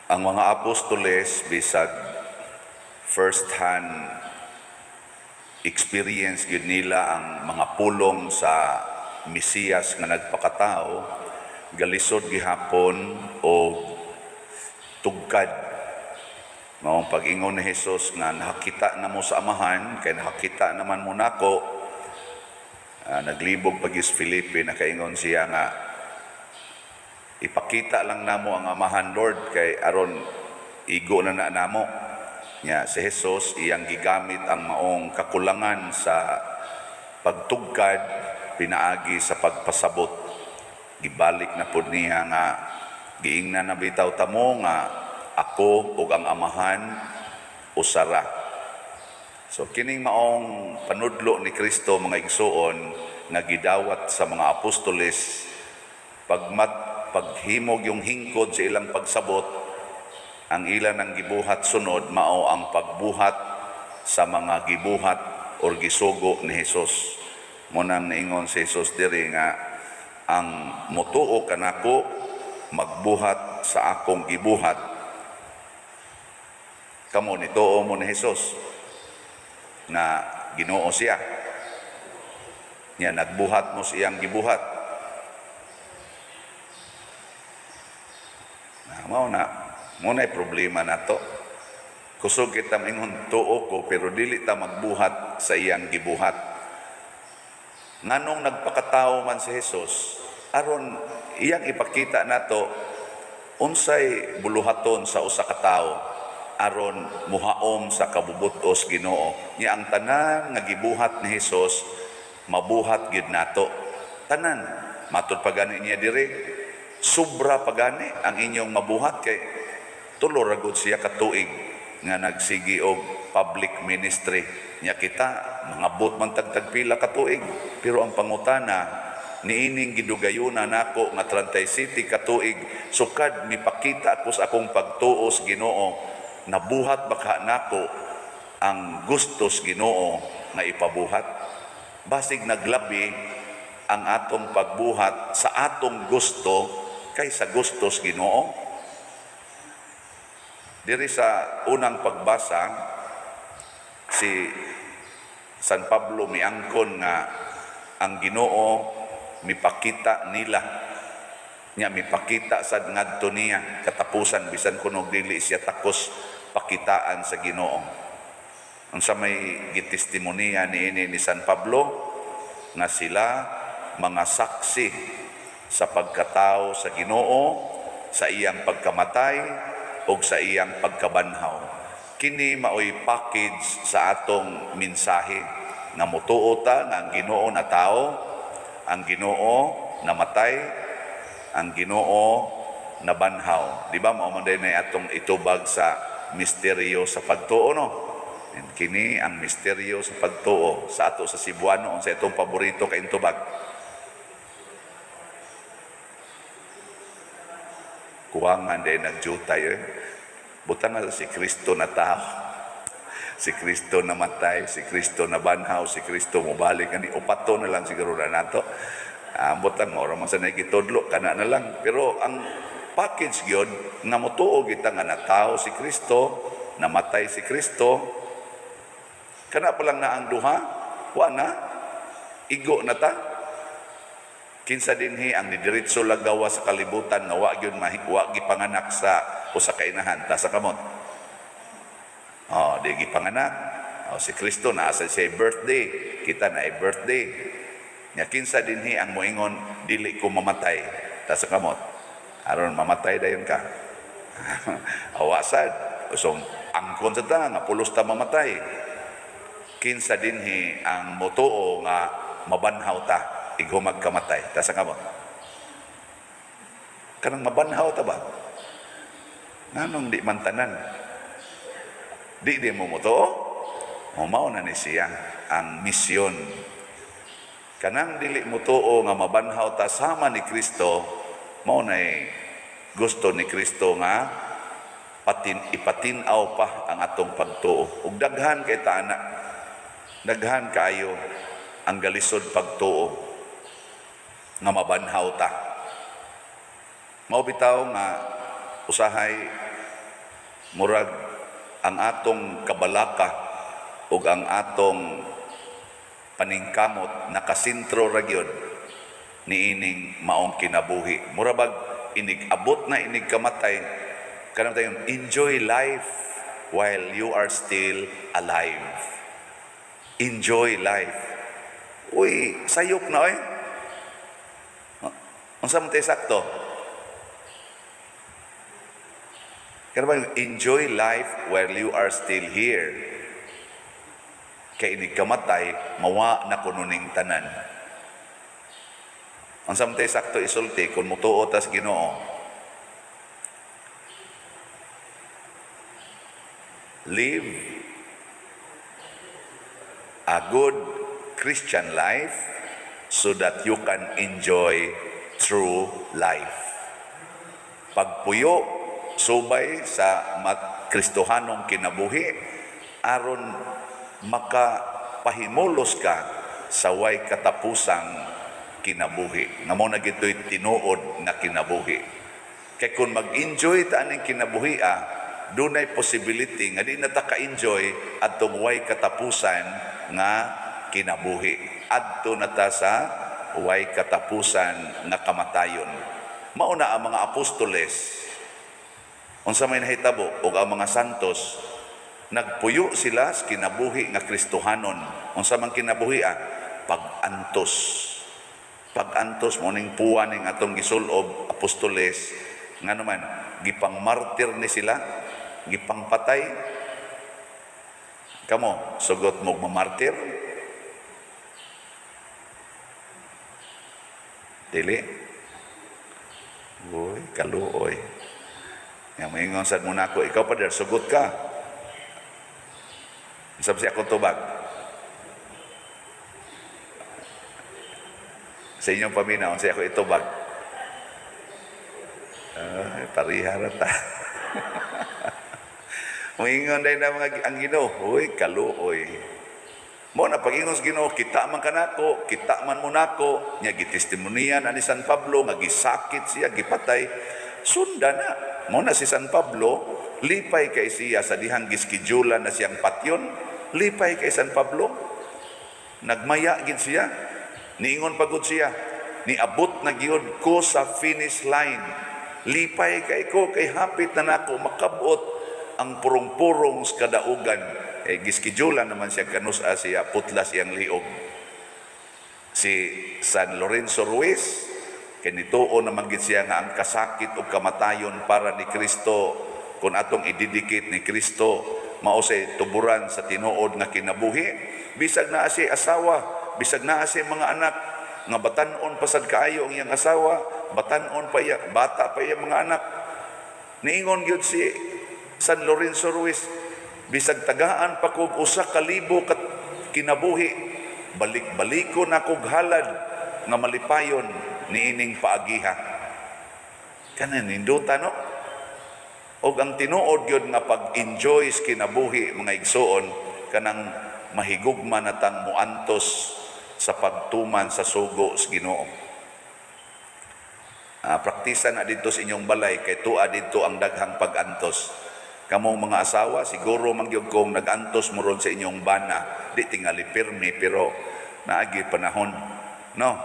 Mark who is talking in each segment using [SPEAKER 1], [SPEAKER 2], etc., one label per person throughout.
[SPEAKER 1] Ang mga apostoles, bisag first hand experience gyud nila ang mga pulong sa Mesiyas nga nagpakatao, galisod gihapon og tugkad. Maong pag-ingon ni Jesus nga nakakita na mo sa Amahan kay nakakita naman mo nako, naglibog pag is Felipe, nakaingon siya nga ipakita lang namo ang Amahan, Lord, kay aron igo na na namo. Nya si Jesus, iyang gigamit ang maong kakulangan sa pagtugkad pinaagi sa pagpasabot. Gibalik na pud niya nga giingnan na bitaw tamo nga ako ug ang Amahan usara. So kining maong panudlo ni Kristo, mga igsuon, nga gidawat sa mga apostoles, pagmat paghimog yung hingkod sa ilang pagsabot, ang ilan ang gibuhat sunod mao ang pagbuhat sa mga gibuhat or gisugo ni Jesus. Munang niingon si Jesus diri nga ang motuo kanako magbuhat sa akong gibuhat. Kamo, nituo mo ni Jesus na Ginoo siya? Nya nagbuhat mo sa iyang gibuhat? Na mao na mo na problema nato. Kusog kita maingon tuo ko, pero dili ta magbuhat sa iyang gibuhat. Nganong nagpakatao man si Jesus? Aron iyang ipakita nato unsay buluhaton sa usa ka tawo aron muhaom sa kabubut-os Ginoo. Nya ang tanan nga gibuhat ni Hesus mabuhat gid nato. Tanan, matud pa gani niya diri, sobra pa gani ang inyong mabuhat, kay 3 ra gud siya ka tuig nga nagsigi og public ministry. Nya kita mangabot man tag tagpila ka tuig, pero ang pangutana, niining gidugayuna nako nga 37 ka tuig sukad mipakita ako sa akong pagtuo sa Ginoo, nabuhat baka nako ang gustos Ginoo nga ipabuhat? Basig naglabi ang atong pagbuhat sa atong gusto kaysa gustos Ginoo. Diri sa unang pagbasa, si San Pablo miangkon nga ang Ginoo mipakita nila. Nya mipakita sad ngadto niya katapusan, bisan kuno dili siya takos pakitaan sa Ginoo. Unsa may gitestimonya niini ni San Pablo? Nga sila mga saksi sa pagkatao sa Ginoo, sa iyang pagkamatay ug sa iyang pagkabanhaw. Kini maoy package sa atong mensahe nga motuo ta nga ang Ginoo na tao, ang Ginoo namatay, ang Ginoo nabanhaw. Di ba mao man din atong itubag sa misteryo sa pagtuo, no? And kini ang misteryo sa pagtuo sa ato sa Cebuano, unsa itong paborito kay intubag? Kuwangan din nagjutay. Butang nga si Kristo na tao, si Kristo namatay, si Kristo nabanhaw, si Kristo mobalik ani, upato na lang siguro na nato. Ambot lang mao ra man sa gitudlo kana na lang. Pero ang package gyud nga motuo kita nga natawo si Kristo, namatay si Kristo, kana pa lang na ang duha, wa na igo na ta. Kinsa dinhi ang nidiretso lagawa sa kalibutan nga wa gyud wa gipanganak sa usa ka inahan? Ta sa kamot. Oh, di gipanganak. Oh, si Kristo naa sa siya birthday, kita na ay birthday. Nya kinsa dinhi ang moingon dili ko mamatay? Ta sa kamot. Aron mamatay dayon ka. Awa sad. So angkon sa ta nga pulos ta mamatay. Kinsa dinhi ang motuo nga mabanhaw ta ighumag kamatay? Ta sa kamot. Kanang mabanhaw ta ba? Nganong di man tanan? Di di mo motuo? O mao na ni siya ang misyon. Kanang dili motuo nga mabanhaw ta sama ni Kristo, mao na gusto ni Kristo nga ipatin-aw pa ang atong pagtuo. Ug daghan kay ta ana, daghan kaayo ang galisod pagtuo nga mabanhaw ta. Mao bitaw nga usahay Murag ang atong kabalaka ug ang atong paningkamot nakasentro ra gyud niining maong kinabuhi. Mura bag inig abot na inig kamatay, kanang tayo enjoy life while you are still alive. Enjoy life. Uy, sayop na oy. Unsa man tay sakto? Kana ba enjoy life while you are still here? Kay inig kamatay, mawa na kuno ning tanan. Unsa man tay sakto isulti kung mutuo tas Ginoo? Live a good Christian life so that you can enjoy true life. Pagpuyo subay sa Kristohanong kinabuhi aron makapahimulos ka sa way katapusang kinabuhi. Nga mo na gito'y tinuod nga kinabuhi. Kay kung mag-enjoy ta aning kinabuhi, dunay possibility nga di na ta ka-enjoy adtong way katapusan nga kinabuhi. Adto na ta sa way katapusan nga kamatayon. Mauna ang mga apostoles, unsa may nahitabo og ang mga santos, nagpuyo sila sa kinabuhi nga Kristohanon. Unsa man kinabuhi pag-antos. Pag-antos mo ning puwa ning atong gisulob apostoles, ngano man gipangmartir ni sila, gipangpatay. Kamo sugot mo mamartir? Dili. Uy, kaluoy. Nga moingon sad mo nako, ikaw pa der sugot ka. Sab siya akong tubag. Sa inyong paminaw, siya ako itubag. Ay, pariha ra ta. Moingon dahil na mga ang Ginoo, uy, kaluoy. Mo na pag-ingon sa Ginoo, kita man kanako, kita man mo nako, nya gitestimoniyan ani San Pablo nga gisakit siya, gipatay. Sunda na. Mo na si San Pablo, lipay kay siya sa dihang giskidyulan na siyang patyon, lipay kay San Pablo. Nagmaya gid siya. Niingon pagod siya, niabot na gyud ko sa finish line. Lipay kay ko kay hapit na nako makabot ang purong-purong sa kadaugan. Eh, giskidyulan naman siya kanus-a siya, putlas iyang liog. Si San Lorenzo Ruiz, kinituo naman gid siya nga ang kasakit o kamatayon para ni Kristo, kung atong i-dedicate ni Kristo, mao say tuburan sa tinuod nga kinabuhi. Bisag naa siya asawa, bisag naa siya mga anak, nga batan-on pasad kaayo ang iyang asawa, batan-on pa iya, bata pa iya mga anak. Niingon gyud si San Lorenzo Ruiz, bisag tagaan pa kog 1,000 ka kinabuhi, balik-baliko na kog halad nga malipayon niining paagiha. Kanan ninduta no? Og ang tinuod gyud nga pag-enjoy sa kinabuhi mga igsuon, kanang mahigugma na tang muantos sa pagtuman sa sugo sa Ginoo. Praktisa na didto sa inyong balay kay tuwa didto ang daghang pag-antos. Kamong mga asawa, siguro man gyud kung nag-antos mo ron sa inyong bana, di tingali pirmi pero naagi panahon, no?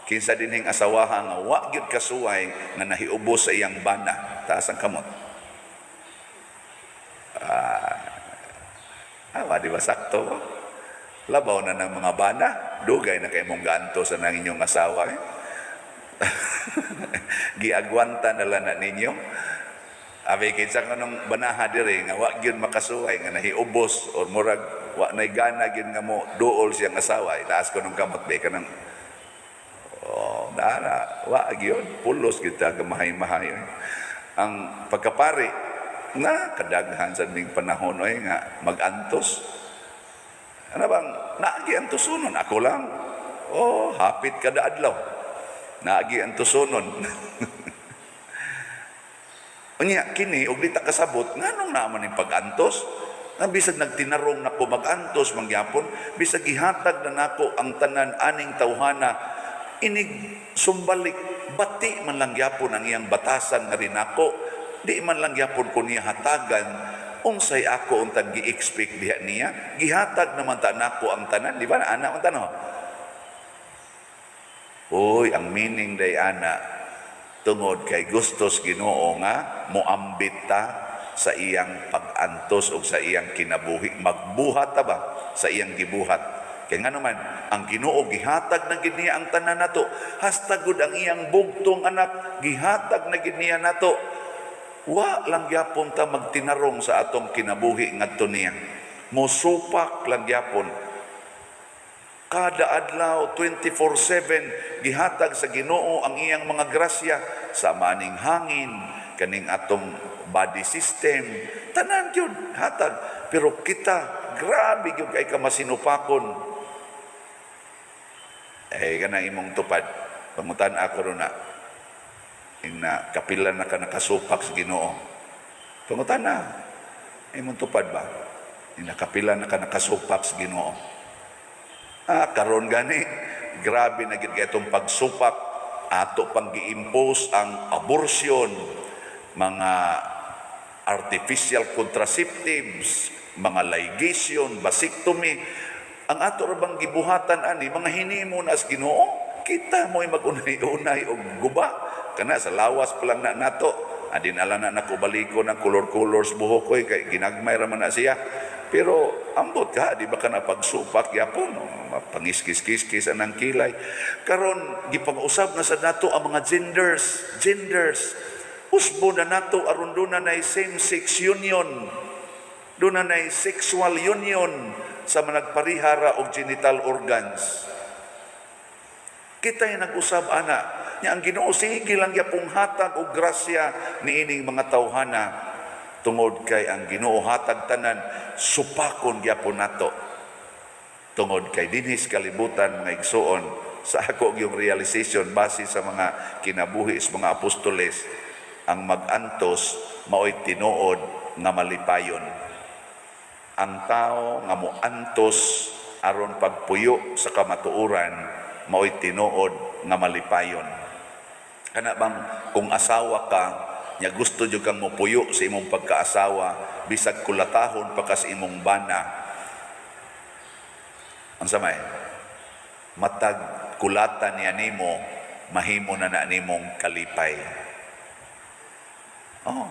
[SPEAKER 1] Kinsa dinhing asawaha nga wa gyud kasuway nga nahiubos sa iyang bana, taas ang kamot. Wa di ba sakto? Labaw na ng mga bana, dugay na kay mong gaantos sa nang inyong asawa. Eh? Giagwanta na lang na ninyo. Abi kinsa kanong banaha diri nga wa gyud makasuway nga nahiubos or murag wa nay gana gyud nga mo duol siyang asawa, itaas ko nung kamot be kanang oh dara wa gyud pulos gyud ta kamahay-mahay. Ang pagkapari na kadaghan sa ning panahon oy nga magantos. Ano bang naagi ang tusunon ako lang. Oh, hapit kada adlaw. Naagi ang tusunon. Unya kini og di ta kasabot nganong naa man ning pag-antos? Nga bisag nagtinarong nako mag-antos mangyapon, bisag gihatag na nako ang tanan aning tawhana, inig sumbalik bati man lang gyapon ang iyang batasan nga rin nako. Di man lang gyapon ko niya hatagan, unsay ako untang gi-expect diha niya? Gihatag naman ta nako ang tanan, di ba? Ana man tanaw. Uy, ang meaning day ana, tungod kay gustos Ginoo nga moambit ta sa iyang pag-antos o sa iyang kinabuhi, magbuhat ta ba sa iyang gibuhat. Kay ngano man, ang Ginoo gihatag na gid niya ang tanan nato, hasta gud ang iyang bugtong anak gihatag na gid niya nato. Wa lang gyapon ta magtinarong sa atong kinabuhi ngadto niya. Mosupak lang gyapon. Kada adlaw, 24/7, gihatag sa Ginoo ang iyang mga grasya sa maning hangin, kaning atong body system, tanan gyud hatag. Pero kita, grabe gyud kay ka masinupakon. Eh, kana imong tupad. Pangutan ako ron na, ing na kapila na ka nakasupak sa Ginoo. Pangutan na, imong tupad ba? Ing nakapila na ka nakasupak sa Ginoo. Ah, karon gani, grabe na gid kay itong pagsupak, ato pang gi-impose ang abortion, mga artificial contraceptives, mga ligation, vasectomy. Ang ato ra bang gibuhatan ani, mga hinimo na sa Ginoo, kita mo'y mag-unay-unay og guba. Kana sa lawas pa lang na nato. Adin ala na nako baliko ng color-color sa buhok ko, kay ginagmay ra man na siya. Pero ambot ka, di ba ka na pagsupak yapon, no? Pangiskis-kiskis anang kilay. Karon gipang-usab na sa nato ang mga genders, genders. Usbo na nato aron duna nay same-sex union. Duna nay sexual union sa managparihara og genital organs. Kita yung nag-usab ana. Nya ang Ginoo sige lang gyapong hatag og grasya niining mga tawhana, tungod kay ang Ginoo hatag tanan, supakon gyapon nato. Tungod kay dinhi sa kalibutan, mga igsuon, sa ako yung realization base sa mga kinabuhi sa mga apostoles, ang mag-antos maoy tinuod nga malipayon. Ang tao nga moantos aron pagpuyo sa kamatuoran maoy tinuod nga malipayon. Kana bang kung asawa ka nya gusto jud kang mopuyo sa imong pagkaasawa bisag kulatahon pa ka sa imong bana, unsa may matag kulata niya nimo, mahimo na na nimong kalipay. Oh.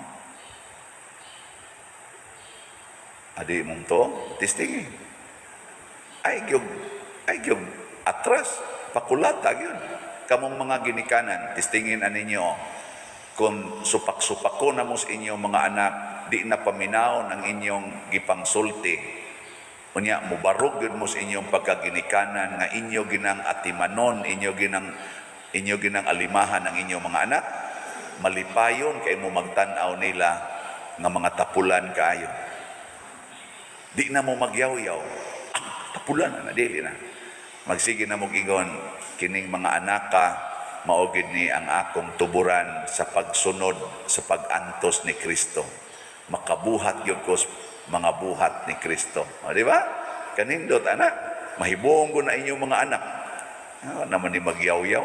[SPEAKER 1] Adi mong to, testing. Ay gyud atras, pakulata gyud. Kamong mga ginikanan, testingin ninyo kung supak-supako na mo sa inyong mga anak, di na paminaw ang inyong gipangsulti. Unya, mubarog gyud mo sa inyong pagkaginikanan nga inyo ginang atimanon, inyo ginang alimahan ang inyong mga anak. Malipayon kay mo magtan-aw nila nga mga tapulan kaayo. Di na mo magyaw-yaw. Ah, tapulan na, dili na. Magsige na mo ingon, kining mga anaka, mao gid ni ang akong tuburan sa pagsunod sa pag-antos ni Kristo. Makabuhat gyud ko mga buhat ni Kristo. O, di ba? Kanindot, anak. Mahibong ko na inyong mga anak. Ah, naman ni magyaw-yaw.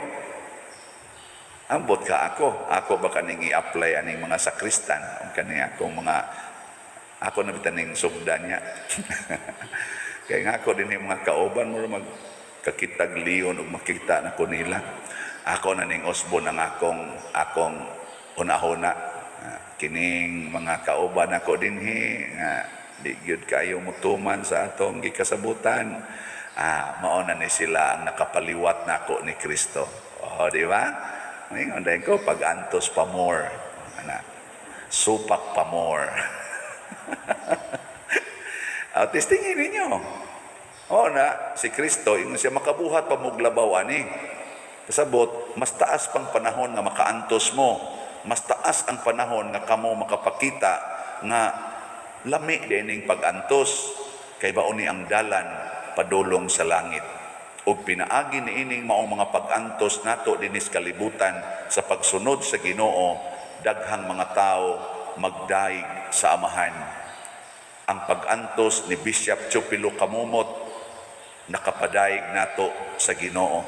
[SPEAKER 1] Ambot ka ako. Ako ba kaning i-apply aning mga sakristan? Ang kani akong mga ako na bitaning sugda niya. Kaya nga ako din yung mga kauban mo magkakitag leon ug makita na ko nila. Ako na ning usbon ang akong unahuna. Kining mga kauban ako dinhi nga di gyud kayo mutuman sa atong gikasabutan. Ah, mao na ni sila ang nakapaliwat nako ni Kristo. Oh, di ba? Ngayon din ko pag-antos pa more. Ana. Supak pa more. Ah, testingin ninyo. O na, si Kristo, ingon siya, makabuhat pa muglabaw ani. Kasabot, mas taas pang panahon nga makaantos mo. Mas taas ang panahon nga kamo makapakita nga lami dining pag-antos kay bao ni ang dalan padulong sa langit. Ug pinaagi niining maong mga pag-antos nato dinis kalibutan sa pagsunod sa Ginoo, daghang mga tao magdaig sa Amahan. Ang pag-antos ni Bishop Chupilo Camomot nakapadaig nato sa Ginoo.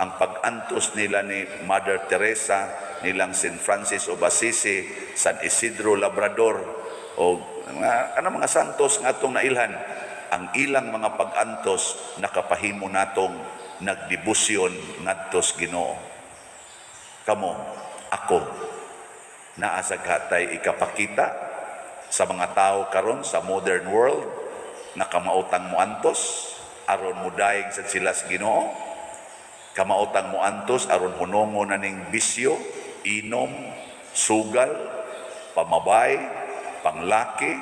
[SPEAKER 1] Ang pag-antos nila ni Mother Teresa nilang St. Francis of Assisi, San Isidro Labrador o mga ano, mga santos nga atong nailhan, ang ilang mga pag-antos nakapahimo natong nagdebosyon ngadto sa Ginoo. Kamo, ako, naa sa hatay ikapakita sa mga tao karon sa modern world nga kamaotang moantos aron mudayeg sa sila sa Ginoo, kamaotang moantos aron hunongon na ning bisyo, inom, sugal, pamabay, panglaki,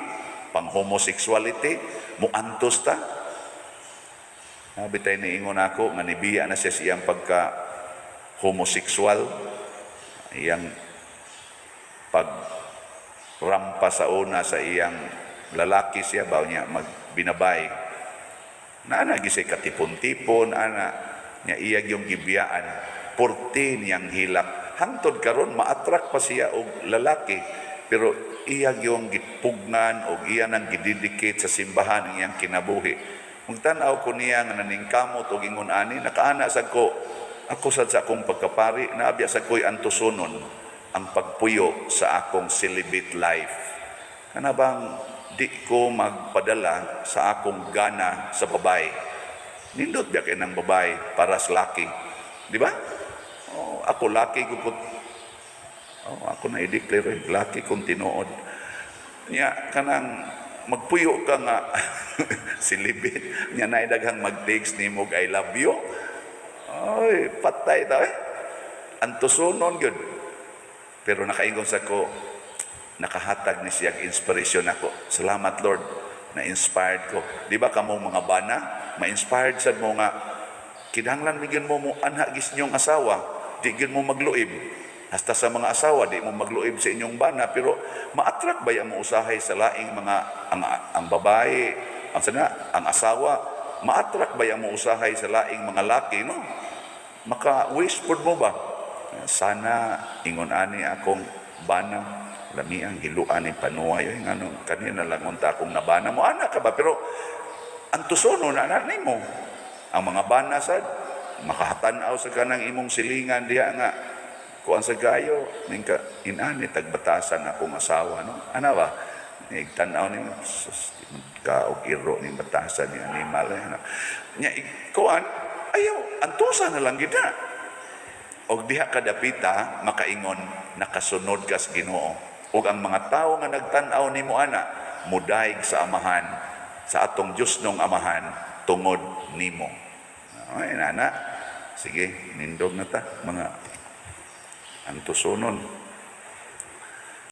[SPEAKER 1] pang homosexuality, muantos ta. Bitay niingon ako nga nibiya na siya sa iyang pagka homosexual, iyang pag rampa sa una sa iyang lalaki siya ba niya magbinabay. Naa gisay katipon-tipon ana niya, iya yung gibiyaan, purti niyang hilak. Hangtod karon ma-attract pa siya og lalaki, pero iya yung gipugngan og iya nang gidedicate sa simbahan ang iyang kinabuhi. Magtan-aw ko niya nga naningkamot og ingon ani, nakaana sad ko. Ako sad sa akong pagkapari, naabya sad ko'y antusonon ang pagpuyo sa akong celibate life. Kana bang di ko magpadala sa akong gana sa babae. Nindot biya kay ng babae para sa laki. Di ba? Oh, ako laki ko. Oh, ako na i-declare eh, laki kung tinuod. Nya kanang magpuyo ka nga celibate nya, naay daghang mag-text nimo og "I love you." Ay, patay ta eh. Antusonon gyud. Pero nakaingon sa ko, nakahatag ni siya inspiration ako. Salamat, Lord, na inspired ko. Di ba kamong mga bana, ma-inspired sad mo nga kinahanglan mi mo mo anha gis inyong asawa, di gyud mo magluib. Hasta sa mga asawa, di mo magluib sa inyong bana, pero ma-attract ba mo usahay sa laing mga ang babae, ang sana, ang asawa, ma-attract ba mo usahay sa laing mga laki, no? Maka-wish pod mo ba? Sana ingon ani akong bana, lami ang giluan ni panuay, oy, ngano kanina lang unta akong nabana mo ana ka ba, pero antusono na na nimo. Ang mga bana sad makahatan-aw sa kanang imong silingan diha nga kuan sa gayo ning ka inani tagbatasan akong asawa, no? Ana ba, igtan-aw ni sus ka og iro ning batasan ni animal eh, ano nya kuan, ayaw, antusa na lang gid na. Og diha kadapita makaingon nakasunod ka sa Ginoo ug ang mga tawo nga nagtan-aw nimo ana mudayeg sa Amahan, sa atong Dios nong Amahan tungod nimo. Ay, nana, sige, nindog na ta mga antusonon.